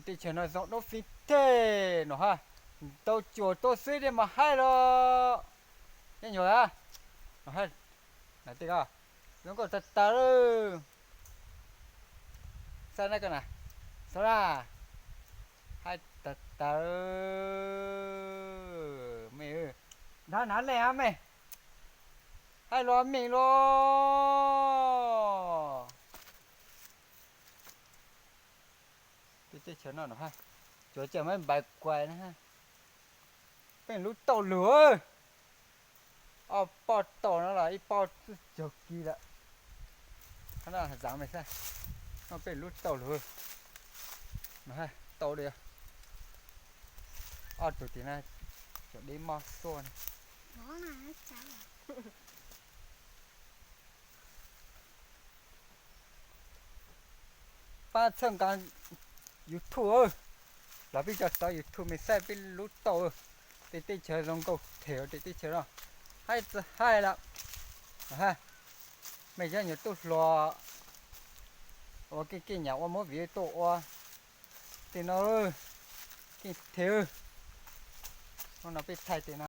Teb chaws no zoo dub fij teg no ha. Tau cuam tuaj xwb thiaj mas haib los. Nyob nyuag a, no ha, zoo nkauj tag tag lawm. Xav na, xav na, haib tag tag. Me, nrhav nav le a me, haib los me los. Teb chaws no no ha, cuav caj mab npais kuais na ha. Peb lub tauj lug, ob poj tauj no los ib poj txwj cog kis lawm. Zav me xab, no peb lub tauj lug, tau li ob tug tim no, cov dib moj xuaj. Pab txhawb nqa YouTube, los peb cov xov YouTube me saib peb lub tauj, tej teb chaws zoo nkauj them tej teb chaws no, haib tsis haib lawm. Mej cov nyuag tub hluas ua keej keej nyam ua movie tuaj ua tej no, keej them. Hnub no peb thaij tej no.